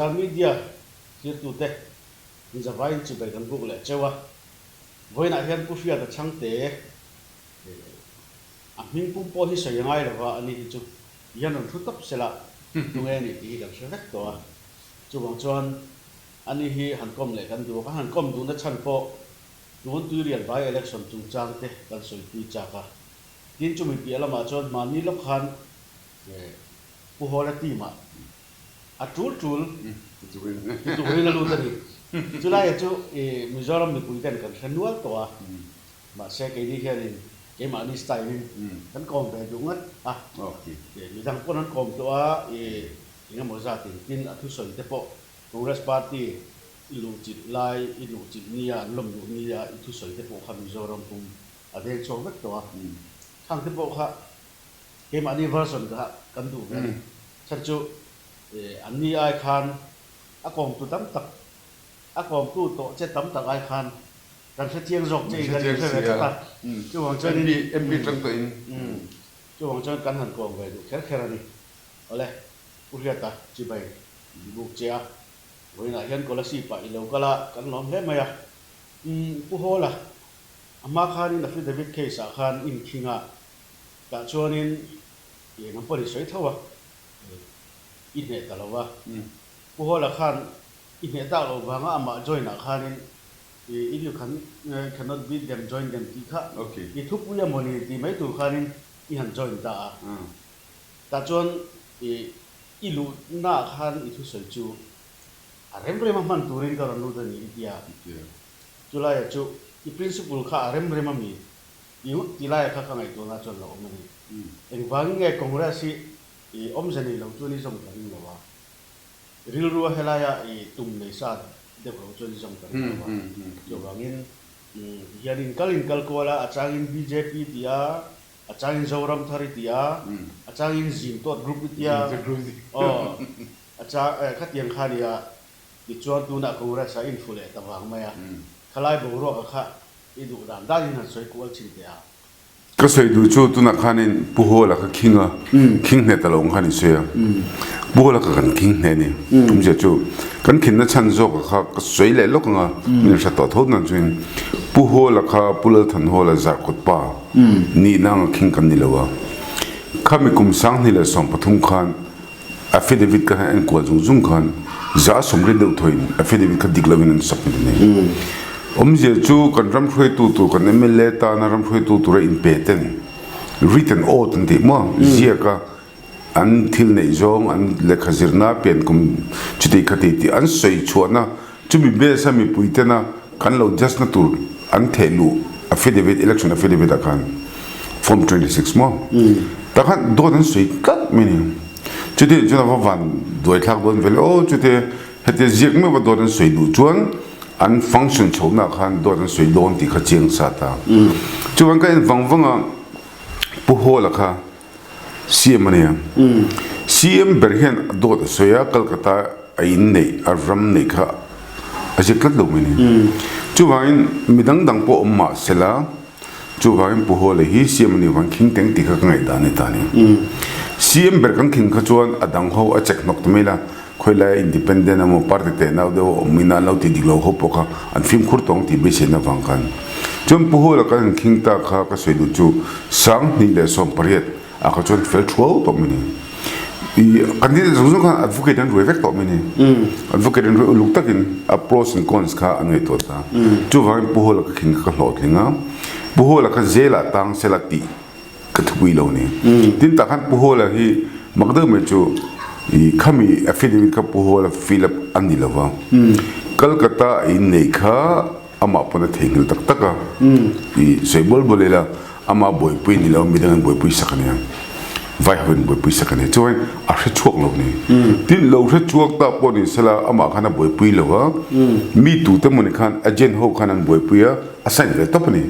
Tlangzar Media thirtute inzavaiin chibai kan buk leh cheu a. Vawiinah hian Pu Hriata Chhangte a hming pum pawh hi sawi a ngai lova, ani hi chu hian rawn thu tawp sela tunge a nih tih hi kan hre vek tawh a. Chuvang chuan ani hi han kawm leh kan duh a, kan han kawm duhna chhan pawh tun Tuirial by election chungchang te kan sawipui chak a. Tin chumi piah lamah chuan mahni lawk khan Pu Hawla team ah a tul tul ti turin a lut a ni. Chulaiah chu Mizoram mipui ten kan hre nual tawh a, mahse keini hianin keimahni style in kan kawm ve duh ngat a, midang pawn an kawm tawh a, engemaw zatin tin a thusawi te pawh Congress party i luhchilh lai, i luhchilh nia an lawm duh nia i thusawi te pawh kha Mizoram pum a deng chhuak vek tawh a, khang te pawh kha Keimahni version kha kan duh ve a ni. Chhan chu an ni ai khan a kawmtu tam tak, a kawmtu tawh che tam tak ai khan kan hre chiang zawk che in kan inhre ve tlat a. Chuvang chuanin MP tang tawhin. Chuvang chuan kan han kawm ve duh kher kher a ni. Awle, Pu Hriata chibai buk che a, vawiinah hian Kolasib ah i lo kal a, kan lawm hle mai a. Pu Hawla, a hma khanin affidavit case ah khan inkhing a, Tah chuanin i eng pawh i sawi tho a, i hneh ta lo va. Pu Hawla khan i hneh tak loh vanga amah join ah khanin if you can cannot beat them, join them tih kha i thupui a mawni tih mai tur khanin i han join ta a. Tah chuan i luhna ah khan i thusawi chu a rem rem a hman turin ka rawn lut a ni i ti a. Chulaiah chu i principle kha a rem rem a mi I ti laia kha ka ngaihtuahna chuan lo awm a ni. Engvangin nge Congress hi i awmze nei lo chuan i zawm ka ring lo a, rilrua helaia i tum nei sa deuh lo chuan i zawm ka ring lo a. Chuvangin tihian in kal in kal kual a, a changin bjp ti a, a changin Zoram Thar i ti a, a changin Zimtawt Group i ti a, aw a chang khatiang kha a ni a, tichuan tunah Congress ah in fu leh ta vang mai a, khalai boruaka kha I duh dan dan in han sawi kual chin teh a. Ka sawi duh chu tunah khanin Pu Hawla kha khing a, khing hneh ta lo ang khan in sawi a. Pu Hawla kha kan khing hneh a ni. Awmzia chu kan khinna chhan zawk a kha ka sawi leh lawk ang a, min hre tawh tho nan chuan Pu Hawla kha Pu Lalthan Hawla zarkawt pa nihna anga khing kan ni lo a. Khami kum 2013 khan Affidavit ka han enkual zung zung khan 130 deuh thawin affidavit kha dik loin an submit a ni. Awmzia chu kan ram hruaitu tur kan mla tana ram hruaitu tura inpe ten written oath an tih maw ziaka an thil neih zawng an lehkha zirna pian kum chuti khati tih an sawi chhuahna chumi base a mipui tena kan lo judge na tur an theh luh affidavit election affidavit ah khan form 26 maw tah khan dawt an sawi tlat mai ni chuti chuan ava van duai thlak dawn vel aw chuti heti ziak meuh va dawt an sawi duh chuan an function chho na khan dawt an sawi dawn tih kha chiang sa ta chuan ka en vang vang a Pu Hawla kha CM a nia CM ber hian dawt a sawi a Calcutta a in neih a ram neih kha a ziak tlat lo mai ni. Chuvangin mi dang dang pawh awm mah sela chuvangin Pu Hawla hi CM a nih vang khing teng tih kha ka ngaihdan a ni ta a ni. CM ber kan khing kha chuan a dang ho a check hnawk ta mai la, khawi laia independent emaw party teh nau deuh a awm ina an lo tih dik lo ho pawh kha an fimkhur tawng tih beiseina vang khan. Chuan Pu Hawla kan han khing ta kha ka sawi duh chu 2018 ah kha chuan fel thuau tawh mai ni. I candidate zawng zawng khan advocate an ruai vek tawh mai ni. Advocate an ruai uluk takin a pros and cons kha an ngaihtuah ta. Chuvangin Pu Hawla ka khin kha ka hlawhtling a, Pu Hawla kha zelah tang sela tih ka thupui lo ni. Tin tah khan Pu Hawla hi mak deuh mai chu i khami affidavit kha Pu Hawla fill up a ni lova. Calcutta a inneih kha amah pawn a theihnghilh tak tak a. I sawi bawl bawl ila Amah buaipui ni lo, midangin buaipui sak a nia. Vai hovin buaipui sak a nia. Chuan a hre chhuak lo ni. Tin, lo hre chhuak ta pawh ni sela amah khan a buaipui lo a, mi tute mawni khan agent ho khan an buaipui a, a sign ve tawp a ni.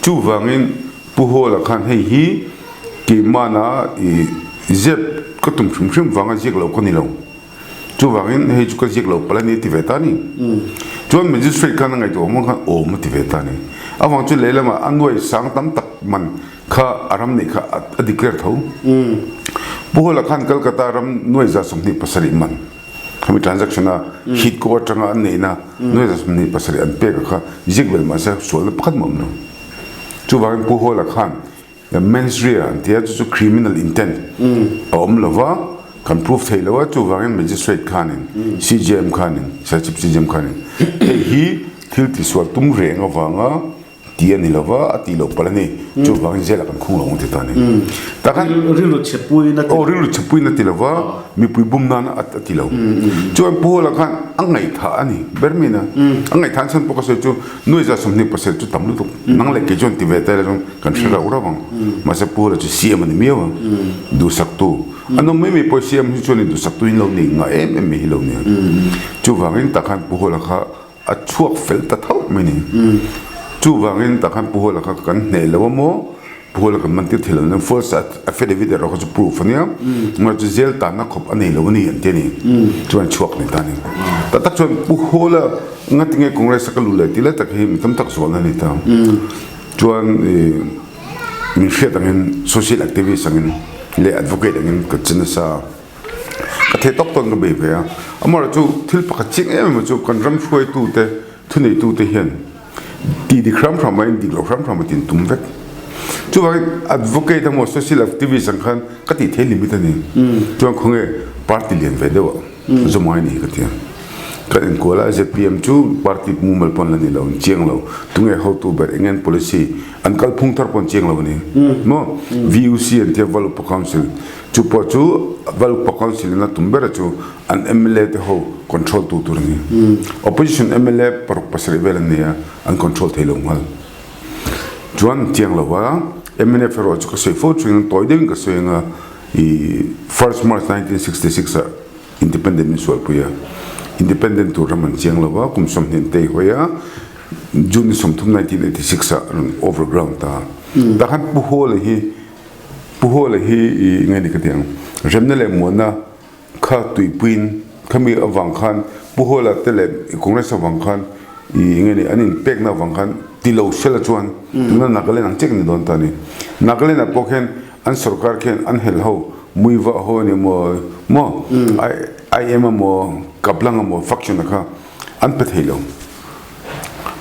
Chuvangin Pu Hawla khan hei hi keimahna i zep ka tum hrim hrim vanga ziak lo ka ni lo. Chuvangin hei chu ka ziak lo palh a ni a ti ve ta a ni. Chuan magistrate khan a ngaihtuah awm khan awm a ti ve ta a ni. Avang chu lehlamah a nuai sang tam tak man kha a ram neih kha a declare tho. Pu Hawla khan Calcutta ram nuai 27% man. Khami transaction a HITCO atanga an neihna 27 an pek a kha zik vel mahse sualna pakhat mah awm lo. Chuvangin Pu Hawla khan mens rea an tia chu chu criminal intent a awm lo va, kan proof thei lo a, chuvangin magistrate khanin CJM khanin Serchhip CJM khanin hei hi thil tisual tum reng avanga Ti a ni lo va, a tih loh palh a ni. Chuvangin zela kan khung lo ang ti ta a ni. Tah khan Rilru chhepuiin a ti lo. Aw, rilru chhepuiin a ti lo va, mipui bum nan a ti lo. Chuan Pu Hawla khan a ngaihthah a ni ber mai na. A ngaihthah an chhan pawh ka sawi chu nuaiza 27 chu tam lutuk. Nang leh kei chuan ti ve ta ila chuan kan hre rauh rauh ang. Mahse Pu Hawla chu CM a ni miau a, duhsaktu. An awm mai mai pawh CM hi chuan duhsaktu in lo nei ngah em em mai hi lo nia. Chuvangin tah khan Pu Hawla kha A chhuak fel ta tho mai ni. Chuvangin tak khan Pu Hawla kha kan hneh lo a maw? Pu Hawla kan man tir thei lo nen false affidavit erawh kha chu proof a nia. Engmah chu jail tanna khawp a nei lo a ni an ti a ni. Chuan chhuak ni ta a ni. Tak tak chuan Pu Hawla ngatinge Congress a ka lut leh tih lai tak hi mi tam tak zawhna a ni ta. Chuan min hriat angin social activist angin leh advocate angin ka che nasa a. Ka thei tawk tawn ka bei ve a, amaherawh chu thil pakhat chiang em em chu kan ram hruaitute, thuneitute hian tih dik hram hram aiin dik loh hram hram a tin tum vek. Chuvangin advocate emaw social activist ang khan ka tih thei limit a ni. Chuan khawnge party lian ve deuh ah zawm ngai ni ka ti a. Kan enkual a zpm chu party mumal pawn la ni lo, an chiang lo. Tunge hotu ber eng nge policy an kalphung thar pawn chiang lo a ni. Maw VUC an tia Valupa Council Chu pawh chu Valupa Council in a tum ber chu an mla te ho control tu tur a ni. Opposition mla paruk pasarih vel an nei a, an control thei lo nghal. Chuan chiang lo va, mnf erawh chu ka sawi fo thin, tawi deuhin ka sawi anga i first March 1966 ah Independent min sualpui a, Independent tur ram an chiang lo va, kum 20 an tei hawi a, June ni 30 1986 ah rawn overground ta. Tah khan Pu Hawla hi Pu Hawla hi i nge ni ka ti ang, remna leh muanna kha tuipuiin khami avang khan Pu Hawla te leh Congress avang khan i nge ni an inpekna avang khan ti lo sela chuan tuna Nagaland ang chiah ka ni dawn ta a ni. Nagaland ah pawh khian an sorkar khian an hel ho Muivah ho a ni maw maw IM emaw Kaplang emaw faction a kha an pe thei lo.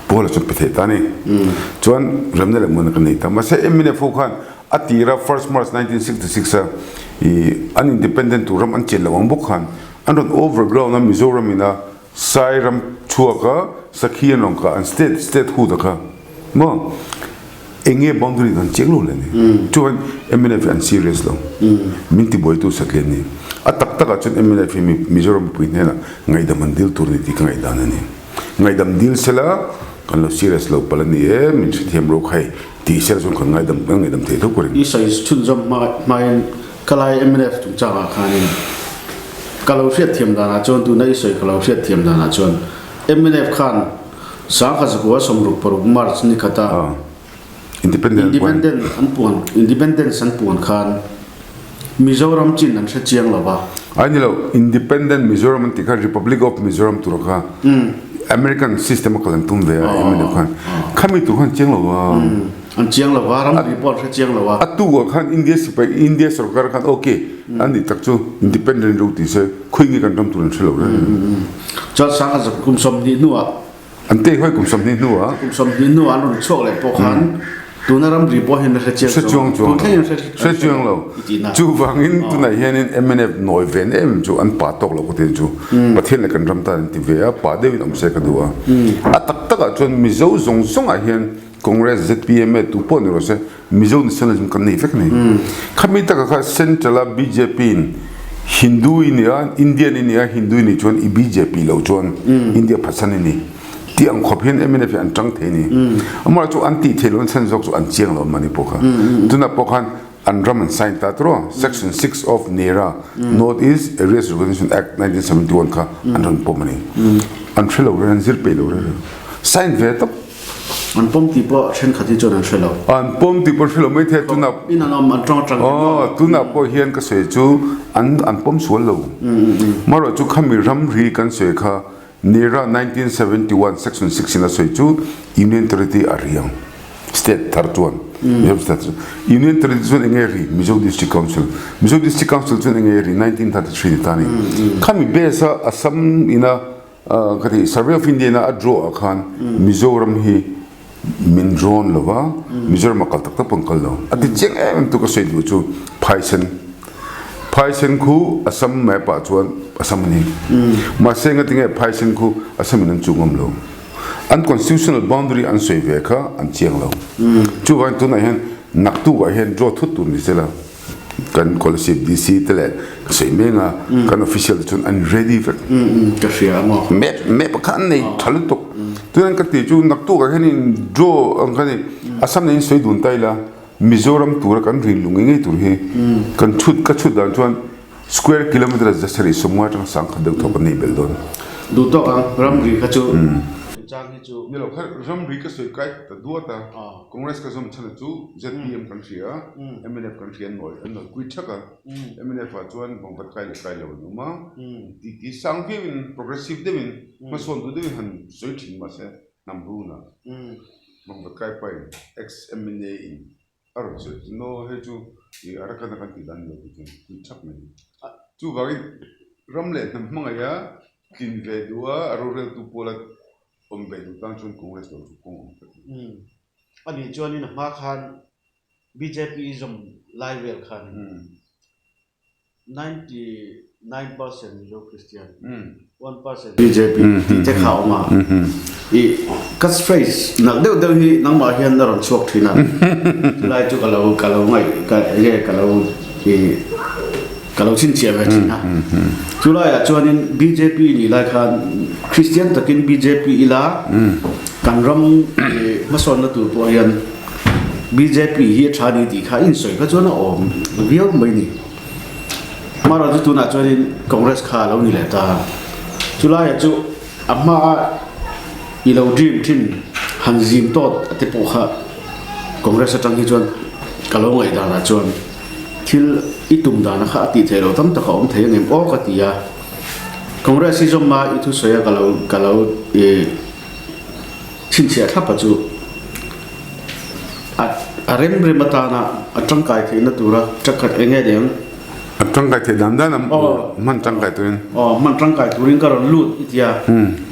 Paula chu pe thei ta a ni. Chuan remna leh muanna kan nei ta. Mahse mnf ho khan a tira first March 1966 a i an independent tur ram an chet lo ang bawk khan an rawn overground a Mizoram ina Sai ram chhuak a Sakhi an rawn kah an state state hood a kha maw eng nge boundary dan chiang lo le ni. Chuan mnf hi an serious lo. Min tibuaitu satlian ni. A tak takah chuan mnf hi Mizoram mipui hnenah ngaihdam an dil tur ni tih ka ngaihdan a ni. Ngaihdam dil sela kan lo serious lo palh a ni e, min hrethiam ro kha hei tih sela chuan kan ngaidam kan ngaihdam thei tho ka ring. I sawi chhunzawm hmain ka lai mnf chungchangah khanin ka lo hriatthiam danah chuan tuna i sawi ka lo hriatthiam danah chuan mnf khan 1966 March ni khata Independent an puan Independence an puan khan Mizoram chin an hre chiang lo va. Ai ni lo, Independent Mizoram an tih kha Republic of Mizoram tur kha American system a kal an tum ve a mnf khan. Khami tur khan chiang lo va. An chiang lo va, ramri pawh an hre chiang lo va. A tu ah khan India sipai India sorkar khan ok an nih tak chu Independent ro ti se khawi nge kan ram tur an hre lo reng. Chuan sangha kum 20 hnuah An tei hawi kum 20 hnuah. Kum 20 hnuah an rawn chhuak leh pawh khan tuna ramri pawh hian a hre chiang Hre chuang chuang lo. Hre chiang lo. Chuvangin tunah hianin mnf nawi ven em em chu an pa tawk lo ka ti chu. Pathian leh kan ram tan an ti ve a, pa deuhin awm se ka duh a. A tak takah chuan Mizo zawng zawngah hian Congress, zpm e tu pawh ni rawh se Mizo nationalism kan nei vek a ni. Khami taka kha Central a bjp in Hindu i ni a, Indian i ni a, Hindu i nih chuan i bjp lo chuan India phatsan i ni tih ang khawp hian mnf hi an tang thei a ni. Amaherawhchu chu an tih theih loh chhan zawk chu an chiang lo mahni pawh kha. Tunah pawh khan an ram an sign ta tawh a, Section 6 of NERA, North East Areas Recognition Act 1971 kha an rawn pawm a ni. An hre lo reng, an zir peih lo reng. Sign ve tawp. An pawm tih pawh thenkhat hi chuan an hre lo. An pawm tih pawh hre lo mai thei a, tunah. In an awm, an tawng atang hian. Aw, tunah pawh hian ka sawi chu an an pawm sual lo. Marawh chu khami ramri kan sawi kha NERA 1971 section 6 in a sawi chu Union Territory a riang. State thar chuan Mizoram State chu Union Territory chuan enge ri Mizo District Council Mizo District Council chuan enge ri 1933 ni ta ni khami base a Assam ina ka ti Survey of India ina a draw ah khan Mizoram hi min drawn lo va Mizoram a kal tak tak pawh an kal lo a ti chiang em em tu ka sawi duh chu Phaisen Phaisen khu Assam map ah chuan Assam a ni mahse ngatinge Phaisen khu Assam in an chuh ngam lo. An constitutional boundary an sawi ve kha an chiang lo. Chuvangin tunah hian naktukah hian draw thut tur ni sela kan Kolasib DC te leh ka sawi mek a, kan official te chuan an ready vek. Ka hria a maw? Map map kha an nei tha lutuk. Tunah ka tih chu naktukah hian in draw ang kha ni Assam nen in sawi dun ta ila Mizoram tura kan rin lung ngei ngei tur hi kan chhut ka chhut dan chuan Square kilometre zasarih sawmnga atanga sangkhat deuh thawk an neih belh dawn. Duh tawk ang, ramri kha chu chang hi chu. Ni lo kha ramri ka sawi kai ta duat a, Congress ka zawm chhan a chu zpm kan hria a, mnf kan hria an nawi an nawi kui thak a, mnf ah chuan vangvat kai leh kai lo an awm a, ti ti sang viau in progressive deuh in hmasawn duh deuh in han sawi thin mahse hnam run ah vangvat kai pa in ex mna in A rawn sawi chu no hei chu ih Arakan a kan tih dan ni lo tih chuan pui thak mai a ni. Chuvangin ram leh hnam hmangaih a tlin ve duh a, a roreltu pawla awm ve duh tan chuan Congress lo chu kawng awm tlat a ni. A nih chuanin a hma khan bjp zawm lai vel khanin 99 percent Mizo Christian, 1 percent bjp tih te kha a awm a. I catchphrase nalh deuh deuh hi nangmah hian a rawn chhuak thin a, chulai chu ka lo ka lo ngaih ka enge ka lo i ka lo chhinchhiah ve thin a. Chulaiah chuanin bjp nih lai khan Christian takin bjp ila kan ram hmasawnna tur pawh hian Bjp hi a tha ni tih kha insawi kha chuan a awm viau mai ni. Hmaraw chu tunah chuanin Congress kha a lo ni leh ta. Chulaiah chu a hmaa i lo dream thin han zim tawt a te pawh kha Congress atang hi chuan ka lo ngaih danah chuan thil i tum dana kha a tih theih loh tam tak a awm thei ang em aw ka ti a. Congress hi zawm a i thusawi a ka lo ka lo ih. Chhinchhiah thlapa chu a a rem rem atana a tangkai theihna tura tangkhat eng nge niang? A tangkai theih dan dan a hman tangkai turin. Aw hman tangkai turin ka rawn lut i tia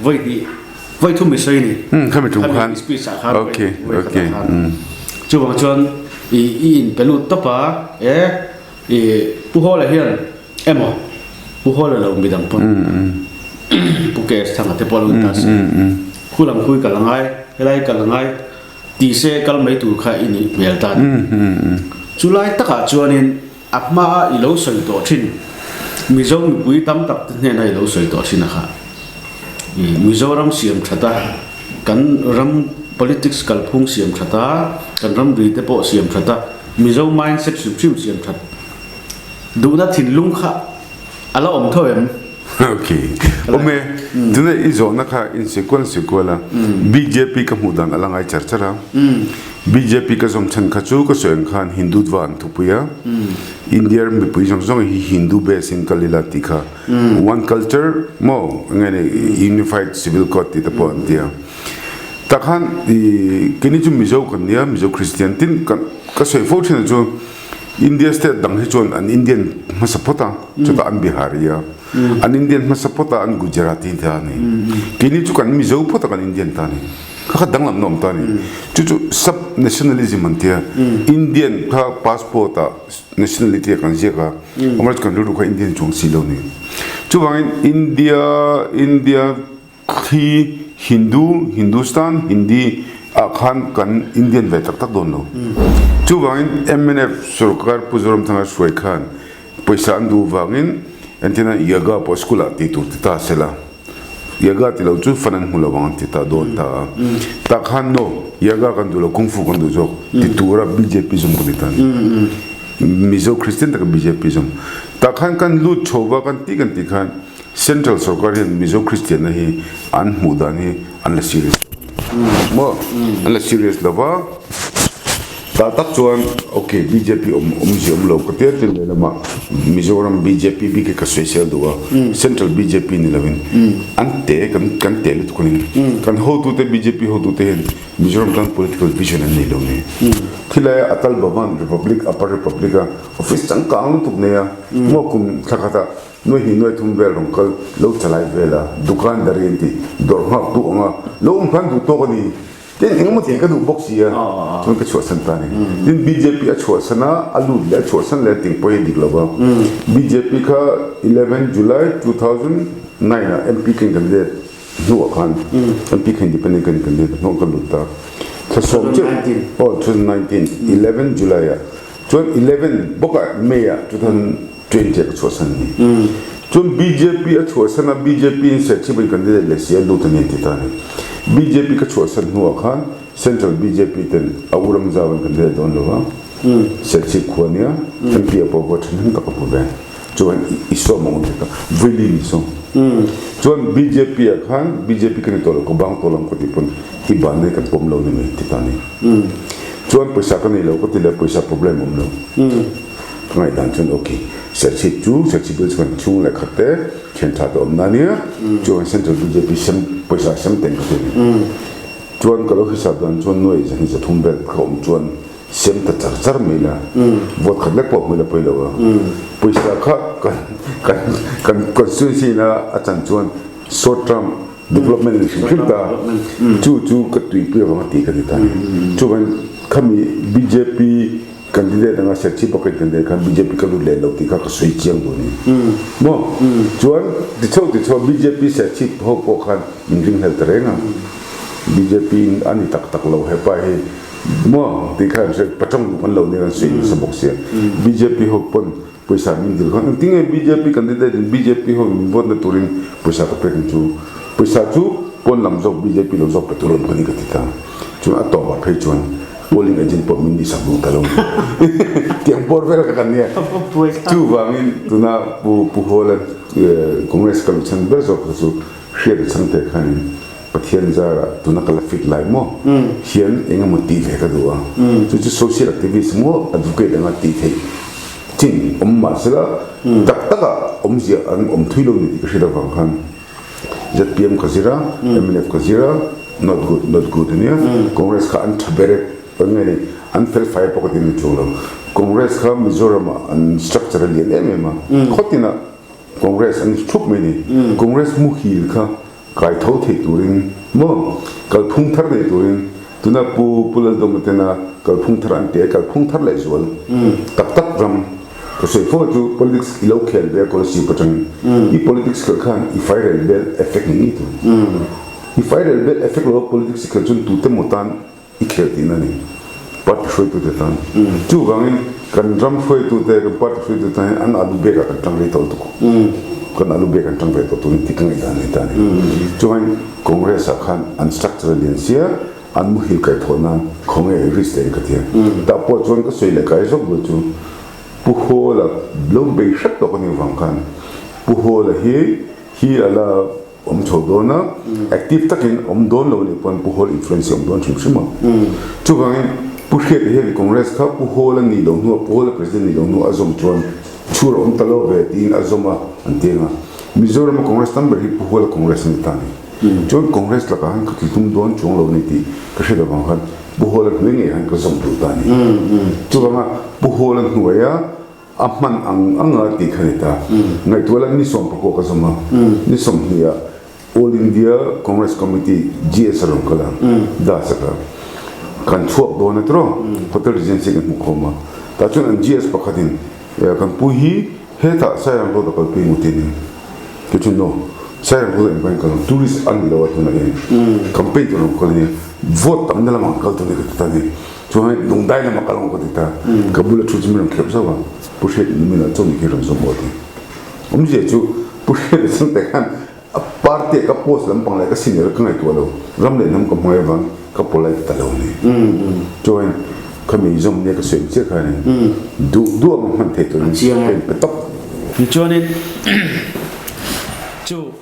vawi hnih vawi thum i sawi a ni. Khami tum khan. Khami speech ah khan vawi khat ah khan. Chuvang chuan i i inpe lut tawp a e i Pu Hawla hian Emaw, Pu Hawla lo midang pawn Pu KS Thanga te pawh lo ni ta se, khu lam khu i kal a ngai, helai i kal a ngai ti se kal mai tur kha i nih hmel ta ni. Chulai takah chuanin a hmaa i lo sawi tawh thin, Mizo mipui tam tak te hnena i lo sawi tawh thin a kha. I Mizoram siam that a, kan ram politics kalphung siam that a, kan ramri te pawh siam that a, Mizo mindset hrim hrim siam that Duhna thinlung kha a la awm tho em? Ok. Awm e, tuna i zawhna kha in sawi kual in sawi kual a, bjp ka hmuh dan a la ngai char char a. Bjp ka zawm chhan kha chu ka sawi ang khan Hindutva an thupui a, India ram mipui zawng zawng hi Hindu base in kal ila tih kha one culture maw enge ni unified civil code tih te pawh an ti a. Tah khan i keini chu Mizo kan nia, Mizo Christian tin ka sawi fo thin a chu, India state dang hi chuan an Indian hmasa phawt a, chutah an Bihari a, an Indian hmasa phawt a, an Gujarati ta a ni. Keini chu kan Mizo phawt a kan Indian ta a ni. Kha kha danglamna awm ta a ni. Chu chu sub nationalism an tia, Indian kha passport ah nationality ah kan ziak a, amaherawhchu kan rilru kha Indian chuang si lo a ni. Chuvangin India, India Thli, Hindu, Hindustan, Hindi ah khan kan Indian ve tak tak dawn lo. Chuvangin mnf sorkar Pu Zoramthanga hruai khan pawisa an duh vangin entirna Yoga pawh school ah tih tur ti ta sela, Yoga ti lo chu fan an hmu lo vang an ti ta dawn ta a. Tah khan no, Yoga kan duh lo, Kung Fu kan duh zawk ti tura bjp zawm kan ni ta a ni. Mizo Christian taka bjp zawm. Tah khan kan lut chho va kan tih kan tih khan Central sorkar hian Mizo Kristianna hi an hmuh dan hi an la serious maw? An la serious lo va. Tah tak chuan ok bjp awm awmzia awm lo ka tia tin lehlamah Mizoram bjp bik hi ka sawisel duh a, Central bjp ni lovin an te kan kan te lutuk a ni. Kan hotute bjp hotute hian Mizoram tan political vision an nei lo ni. Khilai Atal Bhavan Republic Upper Republic a office changkang lutuk nei a, maw kum thla khatah Nuai hnih nuai thum vel rawn kal lo chalai vel a, dukan dari an tih dawrh nghak duh ang a, lo awm khan duh tawk a ni. Tin engemaw tih ka duh bawk si a, chuan ka chhuahsan ta a ni. Tin bjp a chhuahsan a, a lut leh a chhuahsan leh a ting pawh hi a dik lo va. Bjp kha 11 July 2009 ah MP ka in-candidate hnuah khan MP kha independent ka in-candidate hnuah ka lut ta. Thla sawm chiah, aw 2019 11 July ah chuan 11 bawkah May ah 2020 ah ka chhuahsan a ni. Chuan bjp a chhuahsan a, bjp in Serchhip in candidate leh si a lut a ni an ti ta a ni. Bjp ka chhuahsan hnuah khan Central bjp ten a u Ramzau an candidate dawn lo va, Serchhip khua nia MP ah pawh vote thahnem tak a hmu ve. Chuan i sawm ang ti ka, Vili ni sawm. Chuan bjp ah khan bjp ka ni tawh lo, ka bang tawh lo ang ka tih pawn i ban nei kan pawm lo ni mai ti ta a ni. Chuan pawisa ka nei lo ka ti leh pawisa problem awm lo. Ka ngaihdan chuan ok, Serchhip chu Serchhip bill chu kan chhung leh khat te thian tha te awm na ania, chuan Central bjp sem pawisa sem teng ka ti a ni. Chuan ka lo hisap dan chuan nuai zahnih zathum vel ka awm chuan sem ta char char mai la, vote khat lek pawh hmui la pawi lo a, pawisa kha kan kan kan constituency in a a chan chuan short term development a ni hrim hrim ta, chu chu ka tuipui avanga tih ka ni ta a ni. Chuvangin khami bjp Candidate anga Serchhip a kan candidate khan bjp ka lut leh lo tih kha ka sawi chiang duh a ni. Maw? Chuan tichho tichho bjp Serchhip ho pawh khan min ringhlel ta reng a. Bjp in a ni tak tak lo hepa hi maw tih kha an hre pachang duh kan lo nia kan sawi nasa bawk sia. Bjp ho pawn Pawisa min dil khan engtin nge bjp candidate in bjp ho min vote na turin pawisa ka pek ang chu? Pawisa chu pawn lam zawk bjp lo zawk pe tur awm ka ni ka ti ta. Chuan a tawpah phei chuan polling agent pawh min nih sak duh ta lo ni. Tiang bawr vel kha kan nia. Chuvangin tuna Pu Pu Hawla Congress ka luchhan ber zawk kha chu hriat a chang teh khanin Pathian zarah tuna ka la fit lai maw hian eng emaw tih ve ka duh a, chu chu social activist maw advocate anga tih theih chin awm mahsela tak takah awmzia an awm thui lo ni tih ka hriat avang khan zpm ka zir a, mnf ka zir a, not good not good ania, Congress kha an tha ber e, eng nge ni an fel fai pawh ka ti ni chuang lo, Congress kha Mizoramah an structure a lian em em a, khawtinah Congress an thup mai ni, Congress muhil kha Kai tho thei turin maw kalphung thar nei turin tuna Pu Pu Laldawma tena kalphung thar an ti a, kalphung thar leh zual tak tak ram ka sawi fo chu politics i lo khel ve a Kolasib atangin i politics khelh khan i fairel bel effect ni ngei tur i fairel bel effect lo a politics i khelh chuan tute maw tan i khel tihna a ni party hruaitute tan. Chuvangin kan ram hruaitute, kan party hruaitute tan hian an alu bag ah kan tang rei tawh lutuk. Kan alu bag an tang ve tawh turin tih ka ngaihdan a ni ta a ni. Chuvangin Congress ah khan an structure a lian sia, an muhil kaih thawh nan khawnge risk leh in ka ti a. Tah pawh chuan ka sawi leh kai zawk ber chu Pu Hawla lo bei hrep tawh ka nih vang khan Pu Hawla hi hi a la Awm chho dawn a, active takin awm dawn lo nih pawn Pu Hall influence hi awm dawn hrim hrim a. Chuvangin Pu Hriata hian Congress kha Pu Hall a nih loh hnuah, Pu Hall a President nih loh hnuah a zawm chuan chhur a awm ta lo ve tiin a zawm a an ti ang a. Mizorama Congress tam ber hi Pu Hall a Congress a ni ta a ni. Chuan Congress lakah khan ka tlitum dawn chuang lo a ni tih ka hriat avang khan Pu Hall a hnuai ngei khan ka zawm duh ta a ni. Chuvanga Pu Hall a hnuaia A hman ang ang a tih kha ni ta. Ngaihtuah la ni 19 ka zawm a, ni 20 ah All India Congress Committee GS a rawn kal a, Das a kal. Kan chhuak dawn a tiraw, Hotel Regency kan hmuh khawm a. Tah chuan an GS pakhatin kan pu hi hetah Sairang Road a kalpui ngawt a ni. Kei chuan no, Sairang Road ah engvangin kal ang, tourist a ni lo a tunah hian campaign tur a rawn kal a nia, vote tamna lamah an kal tur a ni ka ti ta a ni. Chuan lungdai lamah kal ang ka ti ta. Ka bula thu chu min rawn khep zauh a, Pu Hriat in min ah chaw ni khi rawn zawm aw ti. Awmzia chu Pu Hriat a chhang te khan a party ah ka post lampang leh ka senior ka ngaihtuah lo, ram leh hnam ka hmangaih avang ka polite ta lo ni. Chuan khami zawm nia ka sawi ang chiah khanin duh duh ang hman theih turin ka inpe tawp. Chuanin chu.